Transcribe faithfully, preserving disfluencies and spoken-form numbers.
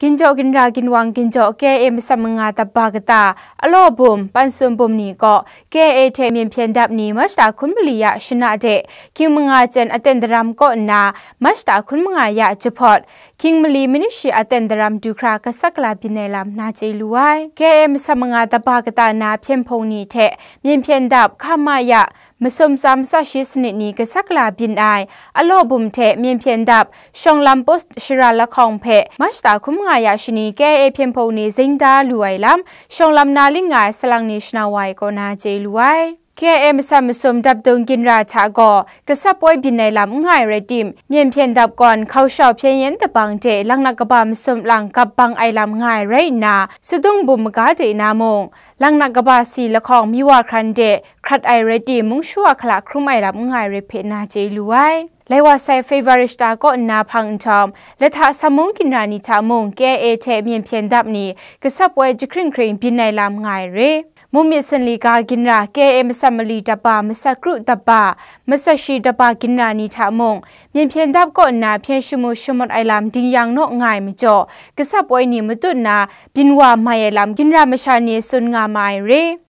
Ginjaw ginra ginwang ginjaw K I A masam manga daba kata, alaw bum, pansun bum ni kaw K I A hte Myen hpyen dap ni Mashta hkun mali ya shana de, hkying manga jen aten daram kaw nna, Mashta hkun manga ya jahpawt, hkying mali manit shi aten daram du hkra kasak kala byin ai lam na chye lu ai. K I A masam manga daba kata na hpyen hpung ni hte Myen hpyen dap hkama ya masum tsa masa shi sanit ni kasak kala byin ai, alaw bum hte Myen hpyen dap shawng lam post shara lahkawng hpe Mashta hkun manga ya shani K I A hpyen hpung ni zing da lu ai lam, shawng lam na ling nga ai salang ni shana wa ai kaw na chye lu ai. K I A masam masum dapdung ginra hta gaw, kasap poi byin ai lam n nga ai rai tim, Myen hpyen dap gawn hkau shau hpyen yen dabang de langnak kaba masum lang gap bang ai lam nga ai rai nna, sadung bum maga de na mung, langnak kaba si lahkawng mi wa hkran de hkrat ai rai tim, mung shawa hkala hkrum ai lam n nga ai rai hpe na chye lu ai. Lai wa sai February shata kaw nna hpang nhtawm, lahta sa mung ginra ni hta mung K I A hte Myen hpyen dap ni kasap poi jahkring hkring byin ai lam nga ai re. Mung myit sanli ga ginra K I A masam mali daba, masat kru daba, masat shi daba ginra ni hta mung, Myen hpyen dap kaw nna hpyen shamu shamawt ai lam ding yang naw nga ai majaw, kasap poi ni matut nna byin wa mai ai lam ginra masha ni tsun nga ma ai re.